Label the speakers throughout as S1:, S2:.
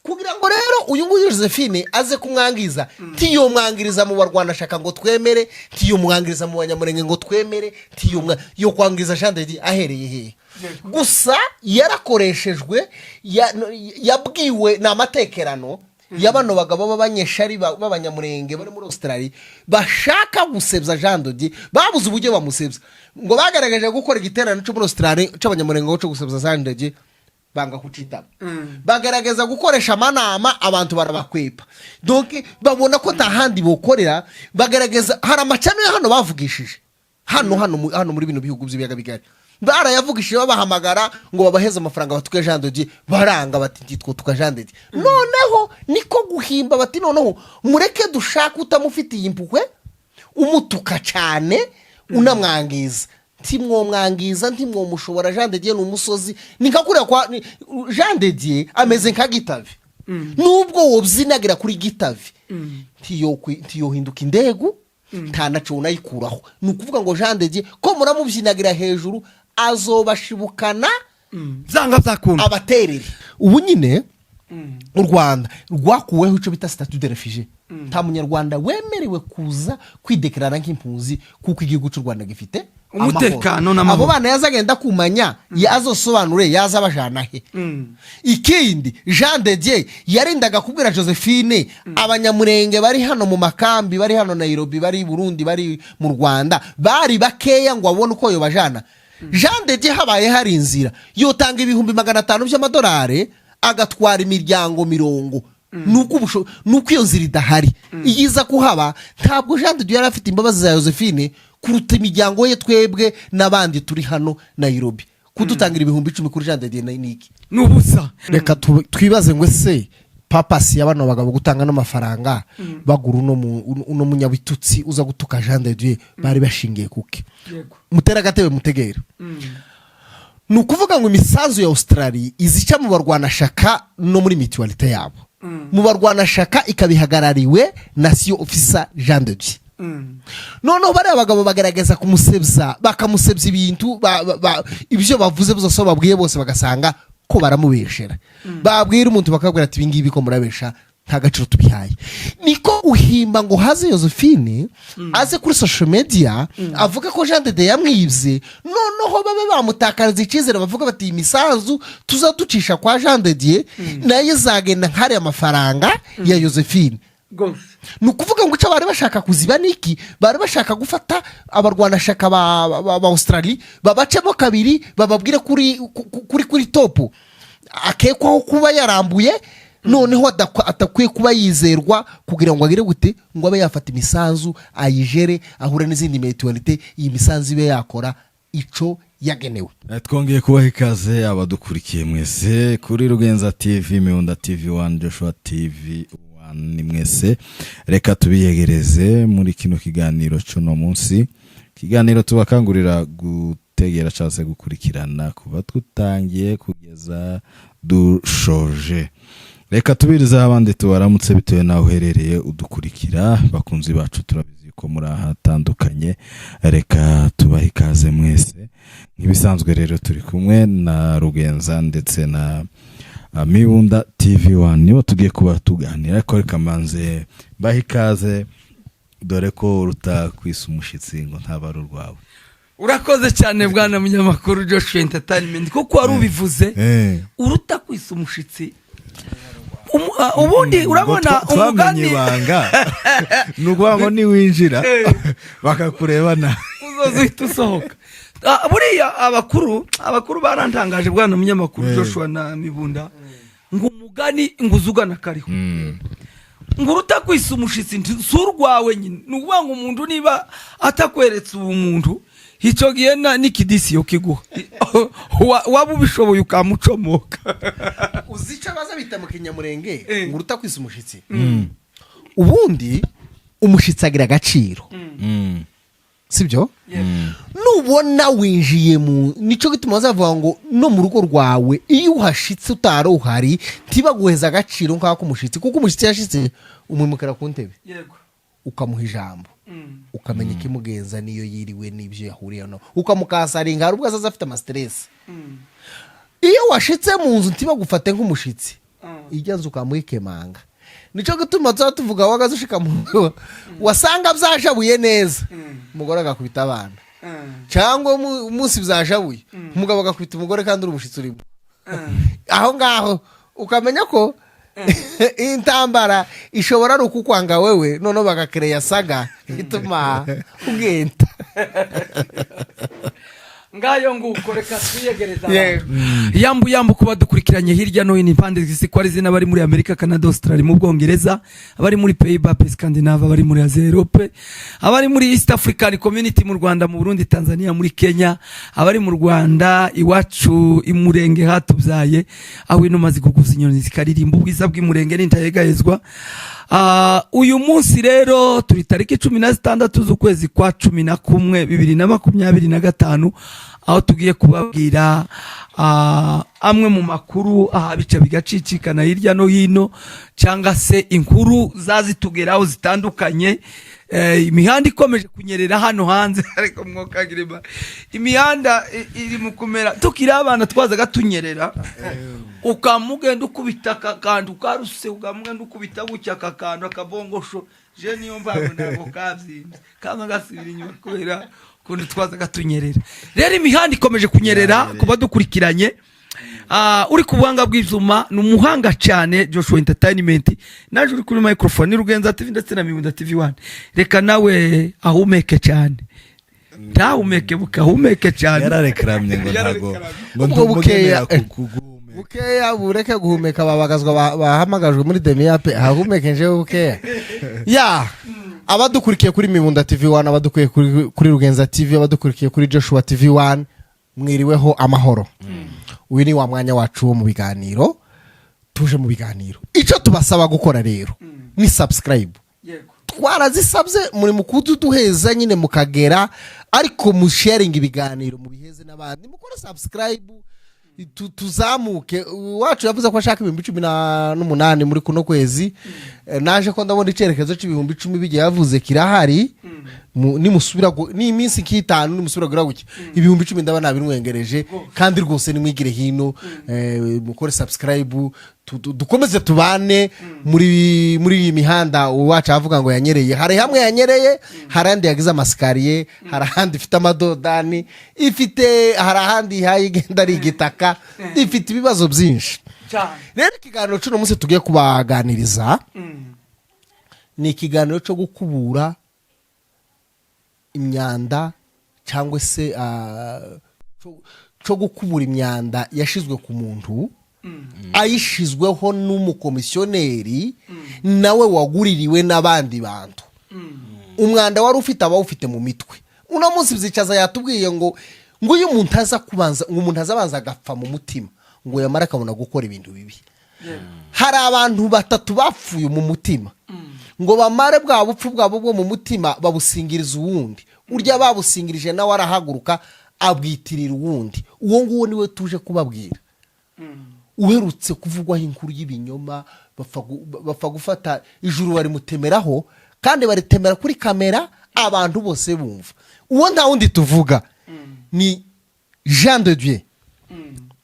S1: Kugira ngo rero uyu nguyu Josephine aze kumwangiza, ntiyomwangiriza mu barwanashaka ngo twemere, ntiyomwangiriza mu banyamurenge ngo twemere, yo kwangiza Jean de Dieu ahereye hehe? Gusa yarakoreshejwe, yabwiwe ni amatekerano ya bano bagabo b'abanyeshari b'abanyamurenge bari muri Australia bashaka gusebya Jean de Dieu. Babuze uburyo bamusebya, ngo bagaragaje gukora igiterane cyo muri Australia cy'abanyamurenge cyo gusebya Jean de Dieu, banga kucitaba. Bagaragaza gukoresha amanama, abantu barabakwepa. Donc babona ko nta handi bokorera. Bagaragaza hari amacano ya hano bavugishije hano muri bino bihugu by'ibiyaga bigari, barayavugishije, babahamagara ngo babaheze amafaranga batuke Jean de Dieu. Baranga, bati: "Ntitwo tuka Jean de Dieu." Noneho niko guhimba bati: "Noneho mureke dushake utamufitiye impuhwe, umutuka cyane, unamwangiza." Ntimwomwangiza, ntimwomushobora. Jean de Dieu ni umusozi, ni nka kuriya kwa Jean de Dieu ameze nka Gitavi. Nubwo wobyinagira kuri Gitavi, ntiyohinduka indegu, nta naco unayikuraho. Ni ukuvuga ngo Jean de Dieu ko muramubyinagira hejuru, azobashibukana.
S2: Byanga byakunda.
S1: Abaterere. Ubu nyine u Rwanda rwakuweho icyo bita statut de réfugié. Nta munyarwanda wemerewe kuza kwidekarara nk'impunzi, kuko igihugu cy'u Rwanda gifite
S2: umutekano
S1: amahoro.
S2: N'amahoro.
S1: Abo bana yazagenda kumanya, azosobanure yaza abajana he? Ikindi, Jean de Dieu yarindaga kubwira Josephine abanyamurenge bari hano mu makambi, bari hano Nairobi, bari i Burundi, bari mu Rwanda, bari bakeya, ngo abone uko yobajana. Jean de Dieu habaye hari inzira, yotanga 500,000 by'amadolari agatwara imiryango 40. Nuko iyo nzira idahari. Iyo iza kuhaba, ntabwo Jean de Dieu yari afite imbabazi za Josephine kuruta imiryango ye. Twebwe n'abandi turi hano Nairobi, kudutangira 10,000 kuri Jean de Dieu ni iki?
S2: Ni ubusa.
S1: Reka twibaze ngo ese purpose ya bano bagabo gutanga n'amafaranga bagura uno munyabitutsi uza gutuka Jean de Dieu, bari bashingiye kuke? Mutere agatebe mutegere. Ni ukuvuga ngo imisanzu ya Australia izica mu barwanashaka no muri mutualité yabo. Mu barwanashaka ikaba ihagarariwe na siyo officer Jean de Dieu. Noneho bariya bagabo bagaragaza kumusebya, bakamusebya ibintu ibyo bavuze byose, babwiye bose, bagasanga ko baramubeshera. Babwira umuntu, bakabwira ati: "Ibingibi ko murabesha, nta gaciro tubihaye." Niko guhimba ngo haze Josephine, aze kuri social media avuge ko Jean de Dieu yamwibye, noneho babe bamutakariza icyizere, bavuga bati: "Iyi misanzu tuzaducisha kwa Jean de Dieu nayo izagenda nk'ariya mafaranga ya Josephine." Ni ukuvuga ngo icyo bari bashaka kuziba ni iki? Bari bashaka gufata abarwanashaka ba Australia, babacemo kabiri, bababwire kuri top akekwaho kuba yarambuye, noneho atakwiye kuba yizerwa kugira ngo agire gute, ngo abe yafata imisanzu ayijere, ahure n'izindi mutualité, iyi misanzu ibe yakora ico yagenewe.
S3: Twongeye kubaha ikaze abadukurikiye mwese kuri Rugenza TV, Miunda TV 1, Joshua TV 1. Mwese reka tubiyegereze muri kino kiganiro cy'uno munsi, ikiganiro tubakangurira gutegera cyangwa se gukurikirana kuva dutangiye kugeza dushoje. Reka tubirizeho abandi, tubaramutse bitewe n'aho uherereye udukurikira. Bakunzi bacu, turabizi ko muri ahatandukanye, reka tubahe ikaze mwese. Nk'ibisanzwe rero turi kumwe na Rugenza ndetse na Mibunda TV 1, nibo tugiye kuba tuganira. Ariko reka mbanze mbahe ikaze, dore ko uruta kwisa umushyitsi ngo ntaba ari urwawe.
S2: Urakoze cyane, bwana munyamakuru Joshua Entertainment, kuko wari ubivuze, uruta kwisa umushitsi. Ubundi urabona
S3: Twamenye
S2: umugani
S3: ibanga, ni ukuvuga ngo niwinjira bakakurebana
S2: uzoza uhita usohoka. Buriya abakuru barantangaje, bwana munyamakuru Joshua na Mibunda, ngo umugani ngo uzugana kariho, ngo uruta kwisa umushitsi si urwawe nyine. Ni ukuvuga ngo umuntu niba atakweretse ubumuntu, icyo gihe n'ikidisi yo kiguha, waba ubishoboye ukamucomoka.
S1: Uzi icyo baza bita mu kinyamurenge? Ngo uruta kwisa umushitsi, ubundi umushitsi agira agaciro, sibyo? Nubona winjiye mu, nicyo gituma bazavuga ngo no mu rugo rwawe iyo uhashitse utari uhari, ntibaguheza agaciro nk'ako umushyitsi, kuko umushyitsi yashitse umwimukira ku ntebe, ukamuha ijambo, ukamenya ikimugenza n'iyo yiriwe n'ibyo yahuriye no ukamukasaringa. Hari ubwo azaza afite ama stress. Iyo washitse mu nzu ntibagufate nk'umushitsi. Ijya nzu ukamwikemanga. Nico gituma tuba tuvuga wagaze ushika mu nzu, wasanga byajabuye neza, umugore agakubita abana, cyangwa umunsi byajabuye, umugabo agakubita umugore, kandi uri umushyitsi urimo aho ngaho, ukamenya ko intambara ishobora ari ukukwanga wewe, noneho bagakereya saga ituma ugenda.
S2: Ngayo nguko, reka twiyegereza.
S1: Yego.
S2: Yambu yambu kuba dukurikiranye hirya no hino impande z'isi, ko ari zina, abari muri Amerika, Canada, Australia, mu Bwongereza, abari muri Pays-Bas, Scandinave, abari muri Asia, Europe, abari muri East African Community, mu Rwanda, mu Burundi, Tanzania, muri Kenya, abari mu Rwanda iwacu imurenge hatubyaye, aho inuma ziguguza, inyoni zikaririmba, ubwiza bw'imurenge n'intayegayezwa. Uyu munsi rero turi tariki 16 z'ukwezi kwa 11 2025, aho tugiye kubabwira amwe mu makuru aha bica bigacicikana hirya no hino, cyangwa se inkuru zazitugeraho zitandukanye. Imihanda ikomeje kunyerera hano hanze, ariko mwokagirima imihanda iri mu kumera. Tukiri abana twazaga tunyerera, ukamugenda ukubita aka kantu karuse, ukamugenda ukubita gutya aka kantu akabongosho. Je niyo mpamvu ntabwo kabyimbye, kama gasubira inyuma kubera ukuntu twazaga tunyerera. Rero imihanda ikomeje kunyerera. Kuba dukurikiranye, uri ku buhanga bw'ibyuma ni umuhanga cyane Joshua Entertainment, naje uri kuri microphone ni Rugenza TV ndetse na Mibunda TV 1. Reka nawe ahumeke cyane, ntahumeke bukahumeke cyane.
S3: Yararekeramye ngo ntago ngo
S1: Ubwo bukeya.
S3: ndumugenera kuguhumeka.
S1: Bukeya bureke guhumeka, babagazwa bahamagajwe muri demiyape, ahumeke njewe bukeya. Ya abadukurikiye kuri Mibunda TV 1, abadukurikiye kuri Rugenza TV, abadukurikiye kuri Joshua TV 1, mwiriweho amahoro. Uyu ni wa mwanya wacu wo mu biganiro. Tuje mu biganiro. Icyo tubasaba gukora rero ni subscribe. Twarazisabye, muri mu kuduheza nyine mukagera, ariko musharinga ibiganiro, mubiheze n'abandi, mukore subscribe, tuzamuke. Uwacu yavuze ko ashaka 18,000 muri kuno kwezi. Naje ko ndabona icyerekezo c'10,000 bigiye yavuze kirahari. Nimusubira ni iminsi nk'itanu, nimusubira gura gutya 10,000 ndaba nabinwengereje. Kandi rwose nimwigire hino, mukore subscribe, dukomeze tubane muri iyi mihanda. Uwacu avuga ngo yanyereye, hari hamwe yanyereye, hari ahandi yagize amasikariye, hari ahandi ifite amadodani ifite, hari ahandi ihaye igenda ari igitaka, ifite ibibazo byinshi. Rero ikiganiro cy'uno munsi tugiye kubaganiriza ni ikiganiro cyo gukubura imyanda, cyangwa se cyo gukubura imyanda yashizwe ku muntu, ayishizweho n'umukomisiyoneri nawe waguririwe n'abandi bantu. Umwanda wari ufite abawufite mu mitwe. Uno munsi byicaza yatubwiye ngo iyo umuntu aza kubanza, ngo umuntu aza abanza agapfa mu mutima, ngo yamara akabona gukora ibintu bibi. Hari abantu batatu bapfuye mu mutima, ngo bamare bwa bupfu bwabo bwo mu mutima babusingiriza uwundi. Urya babusingirije nawe arahaguruka abwitirira uwundi. Uwo nguwo niwe tuje kubabwira, uherutse kuvugwaho inkuru y'ibinyoma. Bapfa gufata ijuru barimutemeraho, kandi baritemera kuri kamera abantu bose bumva. Uwo nta wundi tuvuga, ni Jean de Dieu.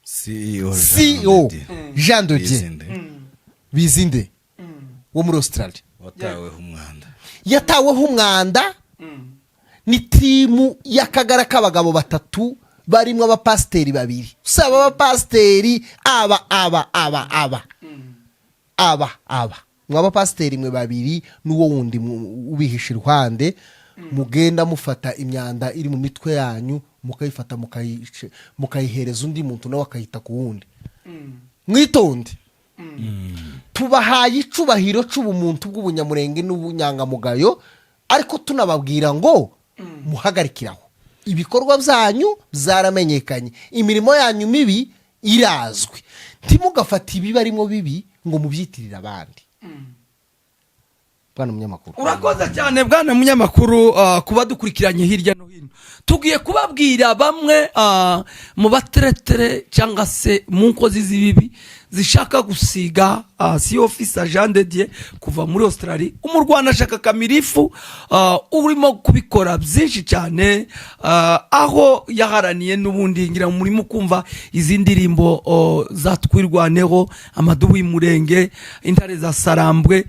S3: CEO.
S1: CEO Jean de Dieu
S3: Bizinde.
S1: Bizinde wo muri Australia.
S3: Wataweho umwanda.
S1: Yataweho umwanda ni team y'akagara k'abagabo batatu, barimo abapasiteri babiri. Usaba abapasiteri aba aba aba aba aba aba mwe abapasiteri mwe babiri n'uwo wundi ubihisha iruhande, mugenda mufata imyanda iri mu mitwe yanyu, mukayifata mukayihereza undi muntu, nawe akayita ku wundi. Mwitonde, tubahaye icubahiro c'ubumuntu bw'ubunyamurenge n'ubunyangamugayo, ariko tunababwira ngo muhagarikiraho. Ibikorwa byanyu byaramenyekanye, imirimo yanyu mibi irazwi. Ntimugafate ibibarimo bibi ngo mubyitirire abandi. Bwana munyamakuru.
S2: Urakoze cyane, bwana munyamakuru. Kuba dukurikiranye hirya no hino, tugiye kubabwira bamwe mu bateretere cyangwa se mu nkozi z'ibibi. zishaka gusiga CEO Officer Jean de Dieu kuva muri Australia, umurwanashyaka kamirifu urimo kubikora byinshi cyane, aho yaharaniye n'ubundi. Ngira ngo murimo kumva izi ndirimbo za Twirwaneho, Amadubu y'Umurenge, Intare za Sarambwe,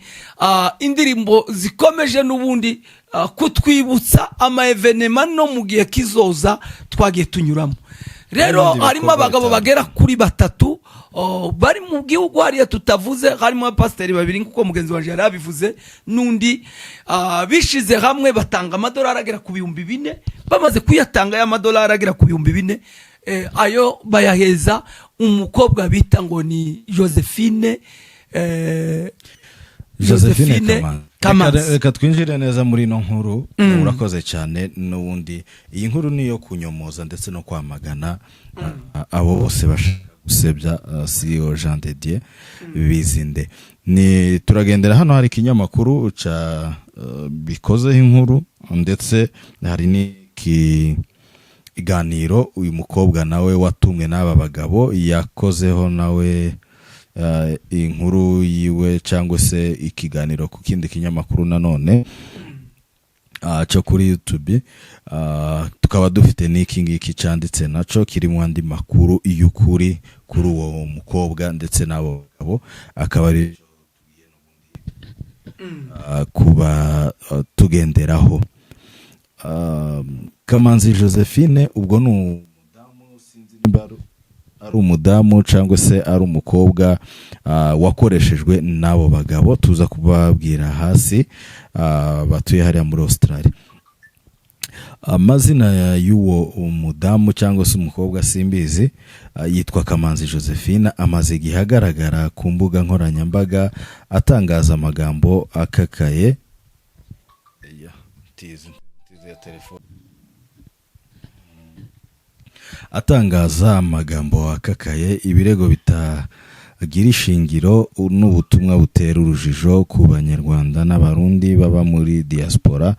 S2: indirimbo zikomeje n'ubundi kutwibutsa ama événements no mu gihe kizoza twagiye tunyuramo. Rero
S3: N'ibindi
S2: harimo
S3: bikorwa
S2: abagabo
S3: bitandukanye.
S2: bagera kuri batatu, bari mu gihugu hariya tutavuze, harimo abapasiteri babiri nk'uko mugenzi wanjye yari abivuze, n'undi bishize hamwe batanga amadolari agera ku 4000. Bamaze kuyatanga aya madolari agera ku 4000, ayo bayaheza umukobwa bita ngo ni Josephine,
S3: Josephine Kamanzi.
S2: Kamanzi.
S3: Reka twinjire neza muri ino nkuru. Urakoze cyane. N'ubundi iyi nkuru ni iyo kunyomoza ndetse no kwamagana abo bose bashaka gusebya CEO Jean de Dieu Bizinde. Ni turagendera hano, hari ikinyamakuru ca bikozeho inkuru, ndetse hari n'iki iganiro uyu mukobwa nawe watumwe n'aba bagabo yakozeho nawe inkuru yiwe cyangwa se ikiganiro ku kindi kinyamakuru nanone cyo kuri YouTube. Tukaba dufite n'iki ngiki cyanditse naco kirimo andi makuru y'ukuri kuri uwo mukobwa ndetse n'abo bagabo, akaba ari kuba tugenderaho. Kamanzi Josephine ubwo ni umudamu, sinzi nimba ari umudamu cyangwa se ari umukobwa wakoreshejwe n'abo bagabo tuza kubabwira hasi, batuye hariya muri Australia. Amazina y'uwo mudamu cyangwa se umukobwa simbizi, yitwa Kamanzi Josephine. Amaze igihe agaragara ku mbuga nkoranyambaga atangaza amagambo akakaye. Iya, tizi ya telefone. Atangaza amagambo akakaye, ibirego bitagira ishingiro n'ubutumwa butera urujijo ku Banyarwanda n'Abarundi baba muri diaspora.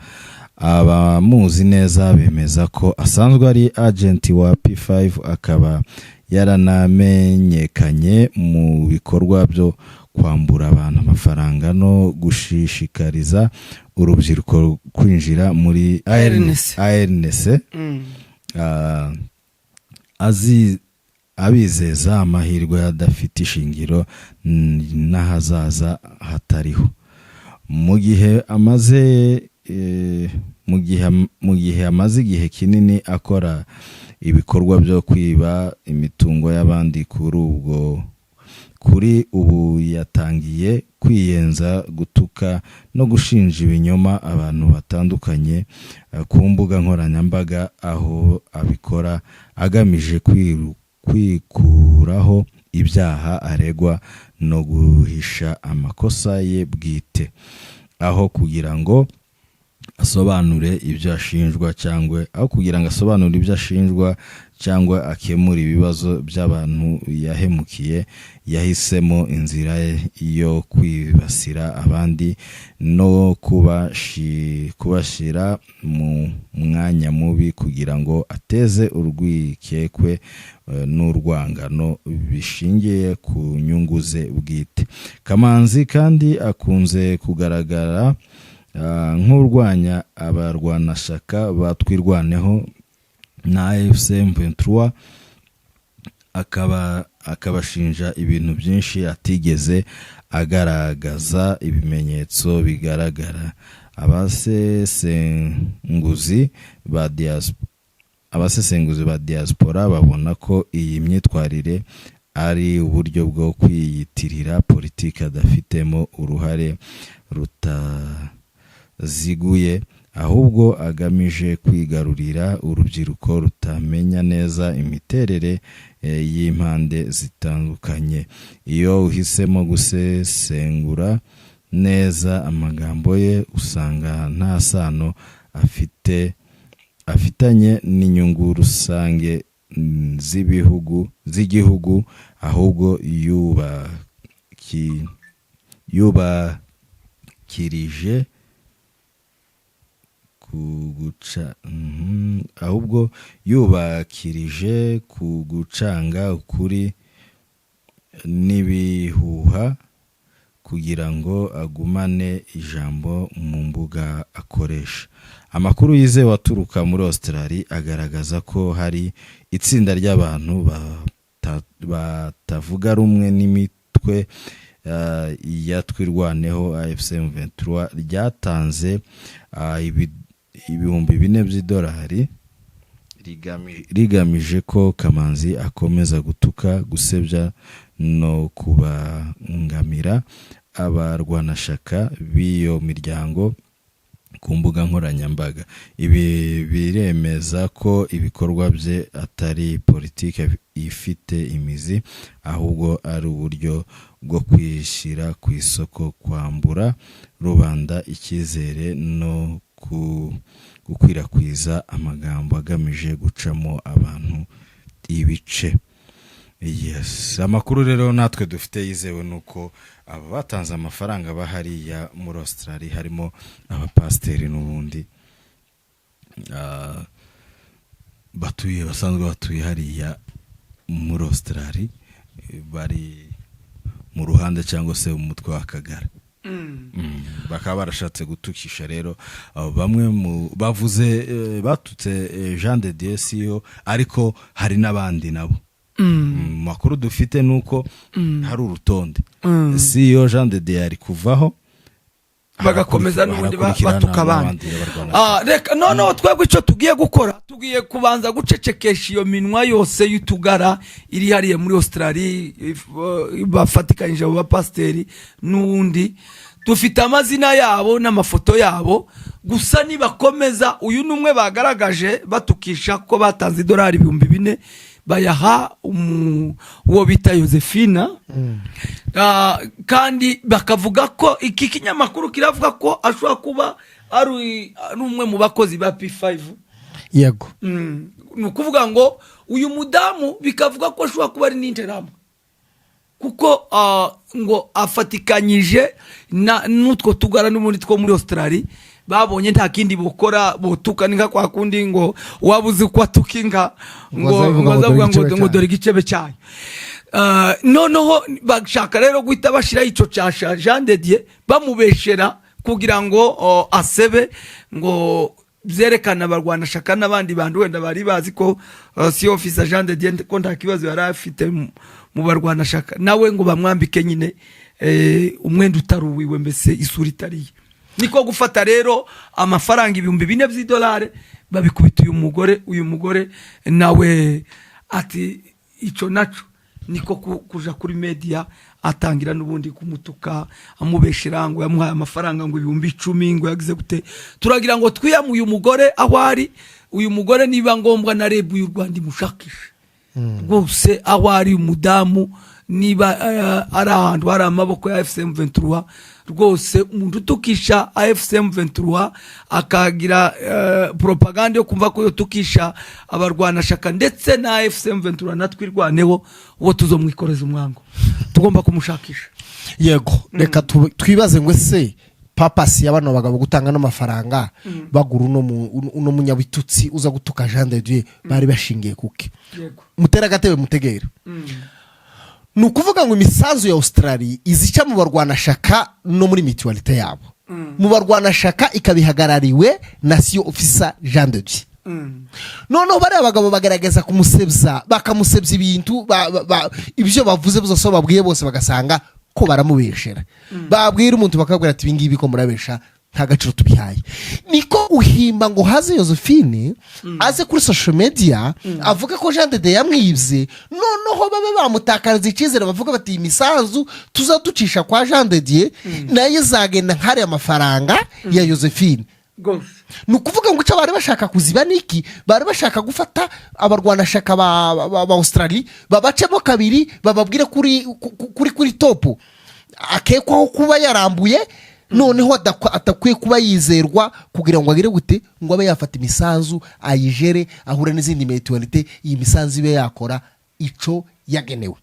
S3: Abamuzi neza bemeza ko asanzwe ari agent wa P5, akaba yaranamenyekanye mu bikorwa byo kwambura abantu amafaranga no gushishikariza urubyiruko kwinjira muri
S2: ARNC.
S3: ARNC, azi abizeza amahirwe adafite ishingiro n'ahazaza hatariho. Mu gihe amaze igihe kinini akora ibikorwa byo kwiba imitungo y'abandi, kuri ubu yatangiye kwiyenza, gutuka no gushinja ibinyoma abantu batandukanye ku mbuga nkoranyambaga, aho abikora agamije kwikuraho ibyaha aregwa no guhisha amakosa ye bwite. Aho kugira ngo asobanure ibyo ashinjwa cyangwa aho kugira ngo asobanure ibyo ashinjwa cyangwa akemure ibibazo by'abantu yahemukiye, yahisemo inzira yo kwibasira abandi no kubashyira mu mwanya mubi kugira ngo ateze urwikekwe n'urwangano bishingiye ku nyungu ze bwite. Kamanzi kandi akunze kugaragara nk'urwanya abarwanashyaka ba Twirwaneho na AFC M23, akaba akabashinja ibintu byinshi atigeze agaragaza ibimenyetso bigaragara. Abasesenguzi ba diaspora babona ko iyi myitwarire ari uburyo bwo kwiyitirira politiki adafitemo uruhare rutaziguye, ahubwo agamije kwigarurira urubyiruko rutamenya neza imiterere y'impande zitandukanye. Iyo uhisemo gusesengura neza amagambo ye, usanga nta sano afitanye n'inyungu rusange z'ibihugu z'igihugu, ahubwo yubakirije ku guca ahubwo yubakirije ku gucanga ukuri. N'ibihuha kugira ngo agumane ijambo mu mbuga akoresha. Amakuru yizewe aturuka muri Australia agaragaza ko hari itsinda ry'abantu batavuga rumwe n'imitwe ya Twirwaneho, AFC M23, ryatanze 4000 by'idolari rigamije ko Kamanzi akomeza gutuka, gusebya no kubangamira abarwanashyaka b'iyo miryango ku mbuga nkoranyambaga. Ibi biremeza ko ibikorwa bye atari politiki ifite imizi, ahubwo ari uburyo bwo kwishyira ku isoko, kwambura rubanda icyizere no gukwirakwiza amagambo agamije gucamo abantu ibice. Yes, amakuru rero natwe dufite yizewe ni uko aba batanze amafaranga bahariya muri Australia harimo abapasiteri n'ubundi batuye, basanzwe batuye hariya muri Australia, bari mu ruhande cyangwa se umutwe wa Kagara. Bakaba barashatse gutukisha rero abo bamwe mu bavuze, batutse Jean de Dieu siyo, ariko hari n'abandi nabo. Makuru dufite ni uko hari urutonde, siyo Jean de Dieu ari kuvaho,
S2: bagakomeza n'ubundi
S3: harakurikirana
S2: batuka abandi.
S3: n'abandi barwana.
S2: Reka noneho twebwe icyo tugiye gukora, tugiye kubanza gucecekesha iyo minwa yose y'utugara iri hariya muri Australia, bafatikanyije abo bapasiteri n'uwundi. Dufite amazina yabo n'amafoto yabo gusa. Nibakomeza, uyu ni umwe bagaragaje batukisha ko batanze idolari 4000, bayaha uwo bita Yosephina. Kandi bakavuga ko iki kinyamakuru kiravuga ko ashobora kuba ari umwe mu bakozi ba P5. Ni ukuvuga ngo uyu mudamu bikavuga ko ashobora kuba ari n'interahamwe, kuko ngo afatikanyije n'utwo tugara n'ubundi two muri Australia. Babonye nta kindi bukora botuka, ni nka kwa kundi ngo waba uzi ko atuka inka
S1: ngo azavuga
S2: ngo
S1: ngo
S2: azavuga
S1: dore
S2: ngo
S1: igicebe
S2: ngo dore igicebe cyayo. Noneho bashaka rero guhita bashyiraho icyo cyasha Jean de Dieu, bamubeshera kugira ngo asebe, ngo byerekana abarwanashaka n'abandi bantu wenda bari bazi ko si officer Jean de Dieu, ko nta kibazo yari afite mu barwanashaka, nawe ngo bamwambike nyine umwenda utari uwiwe, mbese isura itariye. Niko gufata rero amafaranga 4000 by'idolari, babikubita uyu mugore. Uyu mugore nawe ati icyo naco niko kuja kuri media, atangira n'ubundi kumutuka, amubeshera ngo yamuhaye amafaranga ngo 10,000, ngo yagize gute. Turagira ngo twiyame uyu mugore aho ari. Uyu mugore niba ngombwa na RIB y'u Rwanda imushakishe rwose aho ari. Umudamu niba ari ahantu hari amaboko ya AFC M23, rwose umuntu utukisha AFC M23, akagira propaganda yo kumva ko yotukisha abarwanashaka ndetse na AFC M23 na Twirwaneho, uwo tuzomwikoreza umwango, tugomba kumushakisha.
S1: Yego, reka twibaze ngo ese purpose ya bano bagabo gutanga n'amafaranga bagura uno munyabitutsi uza gutuka Jean de Dieu bari bashingiye kuki? Mutera agatebe mutegera. Ni ukuvuga ngo imisanzu ya Australia izica mu barwanashaka no muri mutualité yabo, mu barwanashaka ikaba ihagarariwe na siyo officer Jean de Dieu. Noneho bariya bagabo bagaragaza kumusebya, bakamusebya ibintu ibyo bavuze byose, aho babwiye bose bagasanga ko baramubeshera. Babwira umuntu bakabwira ati: "Ibingibi ko murabesha, nta gaciro tubihaye." Niko uhimba ngo haze Josephine aze kuri social media avuge ko Jean de Dieu yamwibye, noneho babe bamutakariza icyizere, bavuga bati: "Iyi misanzu tuzaducisha kwa Jean de Dieu nayo izagenda nk'ariya mafaranga ya Josephine." Ni ukuvuga ngo icyo bari bashaka kuziba ni iki? Bari bashaka gufata abarwanashaka ba Australia, babacemo kabiri, bababwire kuri top akekwaho kuba yarambuye, noneho adakwiye kuba yizerwa kugira ngo agire gute, ngo abe yafata imisanzu ayijere ahure n'izindi mutualité, iyi misanzu ibe yakora ico yagenewe.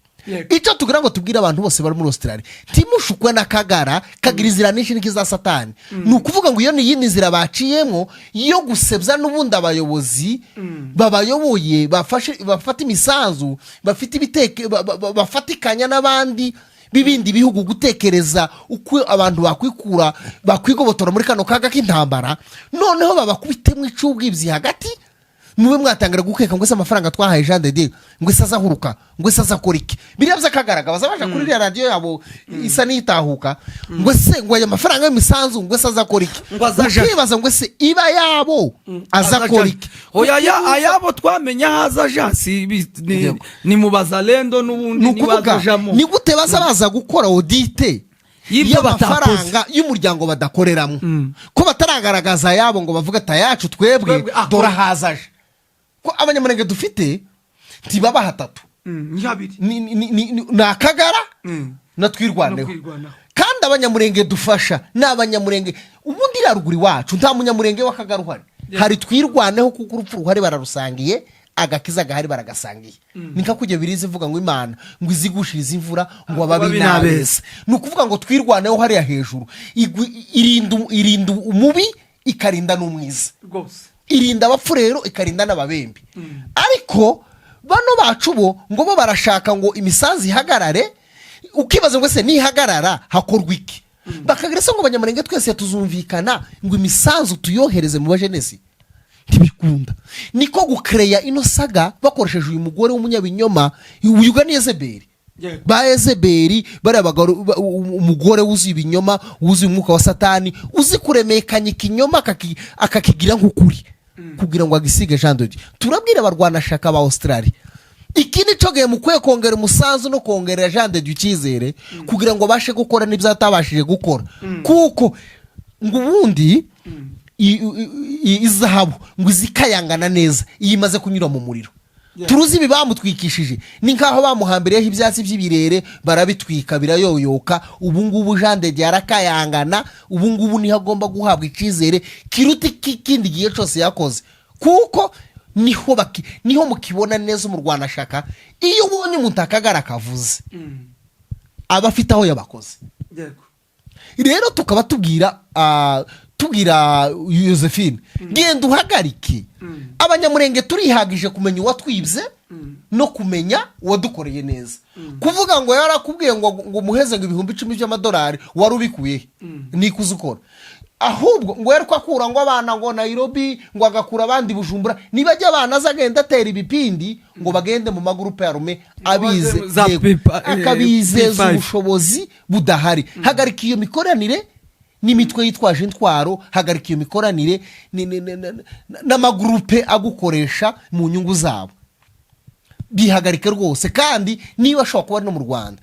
S1: Icyo tugira ngo tubwire abantu bose bari muri Australia, ntimushukwe n'akagara kagira inzira nyinshi n'iza Satani. Ni ukuvuga ngo iyo ni iyindi nzira baciyemo yo gusebya n'ubundi abayobozi babayoboye, bafashe, bafata imisanzu, bafite ibiteke, bafatikanya n'abandi b'ibindi bihugu gutekereza uko abantu bakwikura, bakwigobotora muri kano kaga k'intambara. Noneho babakubitemo icubwibzi hagati, mube mwatangira gukeka ngo ese amafaranga twahaye Jean de Dieu, ngo ese azahuruka, ngo ese azakora iki? Biriya by'akagaragara baza baja kuri iriya radiyo yabo isa n'itahuka, ngo ese ngo aya mafaranga y'imisanzu, ngo ese azakora iki?
S2: Ngo azaja-
S1: Ukibaza ngo ese iba yabo azakora iki?
S2: Oya, ayabo twamenye aho azaja si
S1: Yego.
S2: ni mu bazalendo n'ubundi
S1: Ni
S2: niwe
S1: ukuvuga,
S2: azajamo.
S1: ni gute baza baza gukora audit
S2: y'ibyo
S1: y'amafaranga y'umuryango badakoreramo, ko bataragaragaza ayabo ngo bavuge ati ayacu twebwe
S2: Twebwe, ah,
S1: dore ahazaje? Ko Abanyamurenge dufite ntibaba hatatu.
S2: Ni habiri.
S1: Ni Akagara na Twirwaneho.
S2: No Kwirwanaho.
S1: Kandi Abanyamurenge dufasha ni Abanyamurenge ubundi iriya ruguru iwacu nta Munyamurenge w'Akagara uhari. Hari Twirwaneho, kuko urupfu ruhari bararusangiye, agakiza gahari baragasangiye. Ni nka kujya biriza ivuga ngo Imana ngo izigushirize imvura ngo ababi
S2: ababi
S1: n'abeza. Ni ukuvuga ngo Twirwaneho hariya hejuru irinda umubi, ikarinda n'umwiza. Irinda abapfu rero, ikarinda n'ababembe. Ariko bano bacu bo ngo bo barashaka ngo imisanzu ihagarare. Ukibaza ngo ese nihagarara hakorwa iki? Bakagira se ngo Abanyamurenge twese tuzumvikana ngo imisanzu tuyohereze mu bajenesi? Ntibikunda. Niko gukereya ino saga bakoresheje uyu mugore w'umunyabinyoma, uyu ni Yezeberi. Ba Yezeberi bariya bagabo, umugore wuzuye ibinyoma, wuzuye umwuka wa Satani, uzi kuremekanya ikinyoma akakigira nk'ukuri kugira ngo agisige Jean de Dieu. Turabwira abarwanashaka ba Australia, iki ni cyo gihe mukwiye kongera umusanzu no kongerera Jean de Dieu icyizere kugira ngo abashe gukora n'ibyo atabashije gukora, kuko ngo ubundi izahabu ngo izikayangana neza iyo imaze kunyura mu muriro. Turuzi ibi bamutwikishije ni nk'aho bamuhambiriyeho ibyatsi by'ibirere, barabitwika birayoyoka. Ubu ngubu Jean de Dieu arakayangana. Ubu ngubu niho agomba guhabwa icyizere kiruta ikindi gihe cyose yakoze, kuko niho mukibona neza umurwanashaka. Iyo ubonye umuntu akagara kavuze, aba afite aho yabakoze. Rero tukaba tubwira Josephine: genda uhagarike. Abanyamurenge turihagije kumenya uwatwibye no kumenya uwadukoreye neza. Kuvuga ngo yarakubwiye ngo umuheze ngo 10,000 by'amadolari, wari ubikuye he? Nikuze ukora. Ahubwo ngo yari ko akura ngo abana ngo Nairobi, ngo agakura abandi Bujumbura. Nibajya abana aza agenda atera ibipindi ngo bagende mu magurupe ya rume abize
S2: za
S1: yego, akabizeza
S2: P5.
S1: ubushobozi budahari. Hagarika iyo mikoranire n'imitwe yitwaje intwaro, hagarika iyo mikoranire n'amagurupe agukoresha mu nyungu zabo, bihagarike rwose. Kandi niba ashobora kuba ari no mu Rwanda,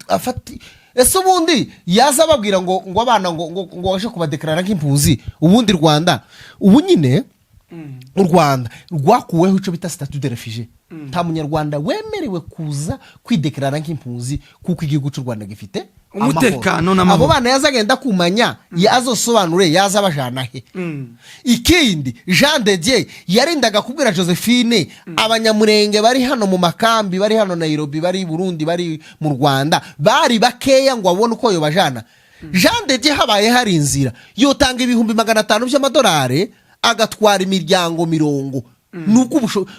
S1: afata ese ubundi yaza ababwira ngo abana ngo baje kubadekarara nk'impunzi? Ubundi Rwanda ubu nyine, u Rwanda rwakuweho icyo bita statut de réfugié. Nta Munyarwanda wemerewe kuza kwidekarara nk'impunzi, kuko igihugu cy'u Rwanda gifite
S2: umutekano
S1: amahoro.
S2: N'amahoro.
S1: Abo bana yaza agenda kumanya, yazosobanure yaza abajana he? Ikindi, Jean de Dieu yarindaga kubwira Josephine, Abanyamurenge bari hano mu makambi, bari hano Nairobi, bari i Burundi, bari mu Rwanda, bari bakeya ngo abone uko yobajana. Jean de Dieu habaye hari inzira, yotanga 500,000 by'amadolari agatwara imiryango 40.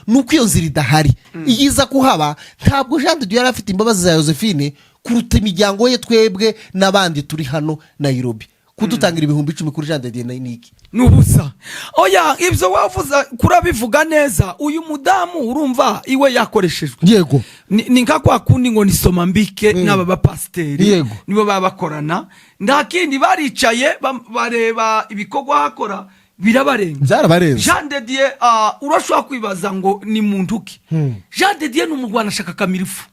S1: Nuko iyo nzira idahari. Iyo iza kuhaba, ntabwo Jean de Dieu yari afite imbabazi za Josephine kuruta imiryango ye, twebwe n'abandi turi hano Nairobi. Kudutangira 10,000 kuri Jean de Dieu ni iki?
S2: Ni ubusa. Oya, ibyo wavuze kurabivuga neza. Uyu mudamu urumva iwe yakoreshejwe. Ni nka kwa kundi ngo ni soma mbike n'aba bapasiteri nibo baba bakorana, nta kindi. Baricaye bareba ibikorwa hakora, birabarenga.
S1: Byarabarenze.
S2: Jean de Dieu, urashobora kwibaza ngo ni muntu ki? Jean de Dieu ni umurwanashaka kamirifu,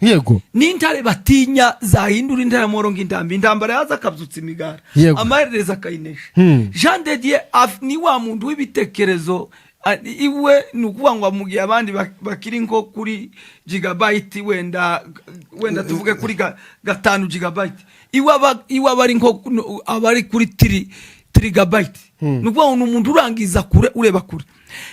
S2: n'intare batinya zahindura intaramoro ng'intambi, intambara yaza akabyutsa imigara, amaherezo akayinesha. Jean de Dieu ni wa muntu w'ibitekerezo, iwe ni ukuvuga ngo mu gihe abandi bakiri nko kuri gigabyte, wenda tuvuge kuri 5 gigabyte, iwe aba ari nko aba ari kuri tiri Terabyte. Ni ukuvuga ngo ni umuntu urangiza kure, ureba kure.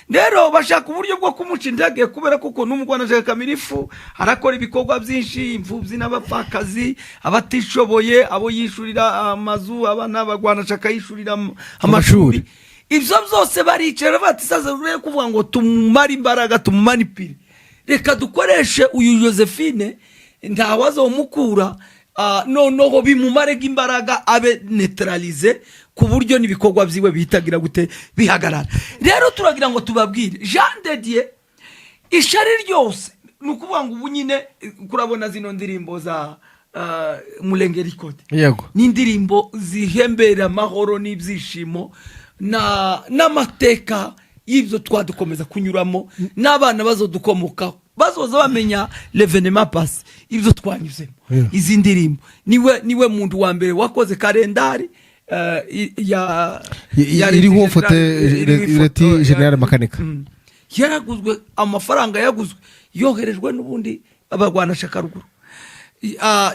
S2: Rero bashaka uburyo bwo kumuca intege, kubera kuko n'umugwanashaka kamirifu arakora ibikorwa byinshi, imfubyi n'abapfakazi, abatishoboye, abo yishurira amazu, abana bagwanashaka yishurira amashuri. Ibyo byose baricara bati: "Sasa rero kuvuga ngo tumumare imbaraga, tumumanipire, reka dukoreshe uyu Josephine, ntawazomukura, noneho bimumarega imbaraga, abe neutralisé, ku buryo n'ibikorwa byiwe bihitagira gute, bihagarara." Rero turagira ngo tubabwire, Jean de Dieu, ishari ryose ni ukuvuga ngo ubu nyine kurabona zino ndirimbo za Murenge Record, ni indirimbo zihembera amahoro n'ibyishimo n'amateka y'ibyo twadukomeza kunyuramo, n'abana bazodukomokaho bazoza bamenya l'événement passé, ibyo twanyuzemo. Izi ndirimbo niwe muntu wa mbere wakoze kalendari ya ya
S1: iriho
S2: Leti
S1: foto
S2: iriho ifoto
S1: Leti General Makanika.
S2: Yaraguzwe, amafaranga yaguzwe yoherejwe n'ubundi abarwanashyaka ruguru.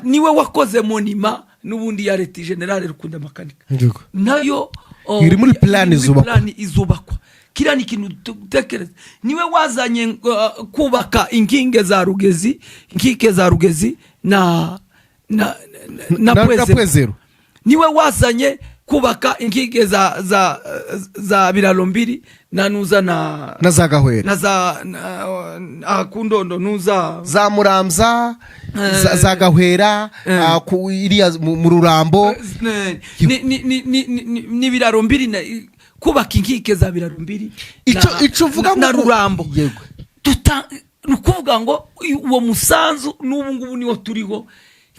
S2: Niwe wakoze monument n'ubundi ya Leti General Rukunda Makanika. Nayo
S1: Iri muri plan
S2: iri muri
S1: izubakwa.
S2: plan izubakwa. Kiriya ni ikintu dutekereza. Niwe wazanye kubaka inkinge za Rugezi, inkike za Rugezi na
S1: na
S2: Pwezero.
S1: Pwezero.
S2: Niwe wazanye kubaka inkike za Biraro Mbiri na nuza na
S1: Na za Gahwera.
S2: Na za ku Ndondo nuza
S1: Za Muramza, za Gahwera, iriya mu Rurambo.
S2: Ni Biraro Mbiri kubaka inkike za Biraro Mbiri
S1: Ico uvuga
S2: na Rurambo. Ni ukuvuga ngo uwo musanzu n'ubu ngubu niwo turiho.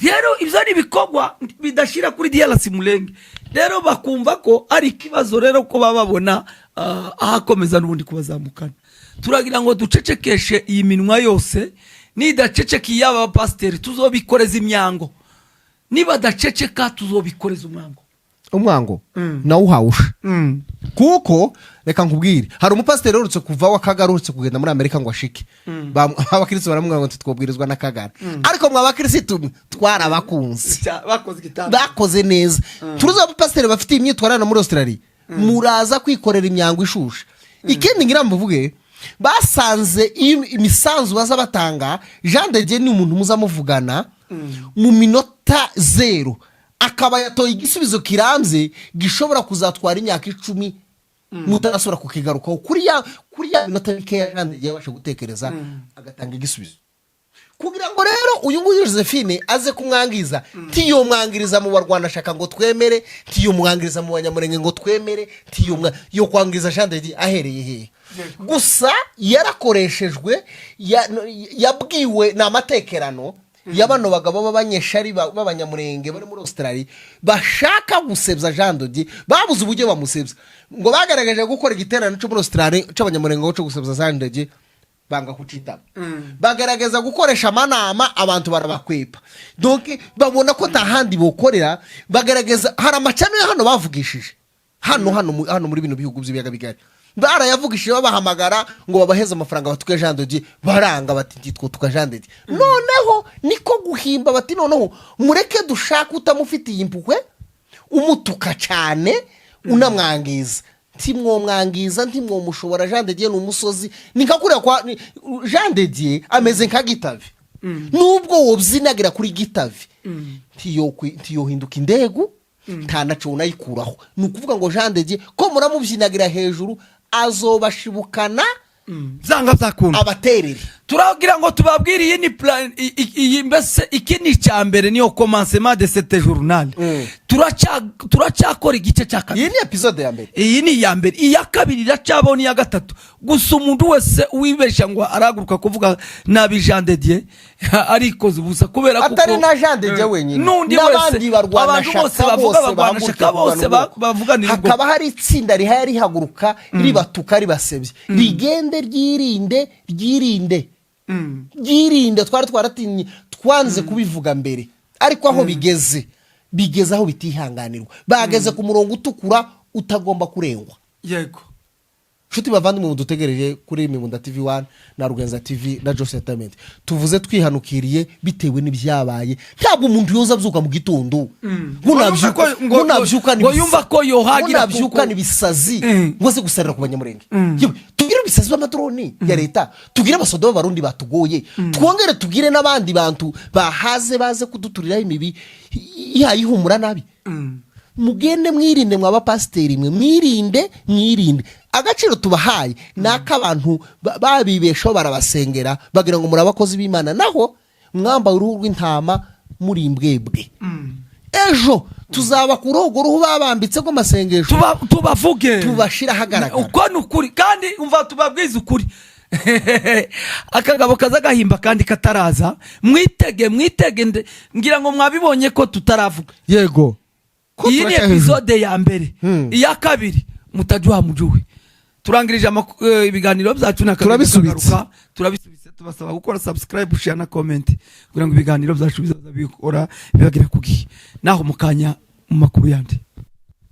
S2: Rero ibyo ni ibikorwa bidashyira kuri DRC Murenge. Rero bakumva ko ari ikibazo rero ko baba babona ahakomeza n'ubundi kubazamukana. Turagira ngo ducecekeshe iyi minwa yose. Nidaceceka iy'aba bapasiteri, tuzobikoreza imyango. Nibadaceceka, tuzobikoreza umwango.
S1: Umwango nawe uhawusha, kuko reka nkubwire, hari umupasiteri uherutse kuva Akagara, uherutse kugenda muri Amerika ngo ashike. Abakirisitu baramubwira ngo ntitwobwirizwa n'Akagara, ariko mwa bakirisitu mwe twarabakunze.
S2: Bakoze igitanda.
S1: Bakoze neza. Turuzi abapasiteri bafite imyitwarire hano muri Australia, muraza kwikorera imyango ishushe. Ikindi ngira muvuge, basanze iyo imisanzu baza batanga, Jean de Dieu ni umuntu muza muvugana mu minota zero akaba yatoye igisubizo kirambye gishobora kuzatwara imyaka 10 mutarasubira kukigarukaho. Kuri ya minota mikeya Jean de Dieu yabasha gutekereza agatanga igisubizo. Kugira ngo rero uyu nguyu Josephine aze kumwangiza, ntiyomwangiriza mu barwanashaka ngo twemere, ntiyomwangiriza mu banyamurenge ngo twemere, yo kwangiza Jean de Dieu ahereye hehe? Gusa yarakoreshejwe, yabwiwe ni amatekerano ya bano bagabo b'abanyeshari b'abanyamurenge bari muri Australia bashaka gusebya Jean de Dieu. Babuze uburyo bamusebya, ngo bagaragaje gukora igiterane cyo muri Australia cy'abanyamurenge cyo gusebya Jean de Dieu, banga kucitaba. Bagaragaza gukoresha amanama, abantu barabakwepa. Donc babona ko nta handi bokorera. Bagaragaza hari amacano ya hano bavugishije hano muri bino bihugu by'ibiyaga bigari, barayavugishije, babahamagara ngo babaheze amafaranga batuke Jean de Dieu, baranga bati: "Ntitwo tuka Jean de Dieu." Noneho niko guhimba bati: "Noneho mureke dushake utamufitiye impuhwe, umutuka cyane, unamwangiza." Ntimwomwangiza, ntimwomushobora. Jean de Dieu ni umusozi, ni nka kuriya kwa Jean de Dieu ameze nka Gitavi. Nubwo wobyinagira kuri Gitavi, ntiyohinduka indegu, nta naco unayikuraho. Ni ukuvuga ngo Jean de Dieu ko muramubyinagira hejuru, azobashibukana.
S2: Byanga byakunda.
S1: Abaterere.
S2: Turagira ngo tubabwire, iyi ni plan, iyi mbese iki ni icya mbere, niyo commencement de cette journal. Turacyakora igice cya kabiri.
S1: Iyi ni épisode ya mbere.
S2: Iyi ni iya mbere, iya kabiri iracyabaho n'iya gatatu. Gusa umuntu wese wibeshya ngo arahaguruka kuvuga nabi Jean de Dieu, arikoze ubusa, kubera kuko
S1: Atari na Jean de Dieu wenyine,
S2: n'undi
S1: n'abandi
S2: wese, abantu
S1: barwanashyaka
S2: bose bavuga,
S1: bose
S2: barwanashyaka
S1: bahaguruka
S2: bose
S1: kuvugana ubwoko.
S2: Bavuganira ubwoko.
S1: Hakaba hari itsinda rihaye rihaguruka ribatuka, ribasebye, rigende ryirinde, ryirinde, ryirinde. Twari twaratinye, twanze kubivuga mbere, ariko aho bigeze, bigeze aho bitihanganirwa. Bageze ku murongo utukura utagomba kurengwa.
S2: Yego.
S1: Nshuti bavandimwe mudutegereje kuri Mibunda TV 1 na Rugenza TV na Jose Entertainment, tuvuze twihanukiriye bitewe n'ibyabaye. Ntabwo umuntu yoza abyuka mu gitondo ngo
S2: Ngo yumve
S1: ngo nabyukana
S2: ngo yumva ko yohagira
S1: ngo nabyukana ibisazi ngo aze gusarira ku Banyamurenge. Yewe, tugire ibisazi by'amadroni ya leta, tugire abasoda b'Abarundi batugoye, twongere tugire n'abandi bantu bahaze baze kuduturiraho imibi ihaye ihumura nabi. Mugende mwirinde, mwa bapasiteri mwe, mwirinde, mwirinde. Agaciro tubahaye ni ak'abantu babibeshaho, barabasengera, bagira ngo muri abakozi b'Imana, naho mwambaye uruhu rw'intama, muri imbwebwe. Ejo tuzabakuraho urwo ruhu babambitse rw'amasengesho.
S2: Tubavuge.
S1: Tubashire ahagaragara.
S2: Uko ni ukuri. Kandi umva, tubabwize ukuri, akagabo kaza gahimba kandi kataraza. Mwitege, mwitege. Ngira ngo mwabibonye ko tutaravuga.
S1: Yego.
S2: Iyi ni episode ya mbere. Iya kabiri mutajua mujuwe. Turangirije ibiganiro byacu na
S1: Turabisubitse.
S2: Kagaruka. Turabisubitse. Tubasaba gukora subscribe, share na comment kugira ngo ibiganiro byacu bizaza bikora bibagera ku gihe. Naho mukanya mu makuru yandi.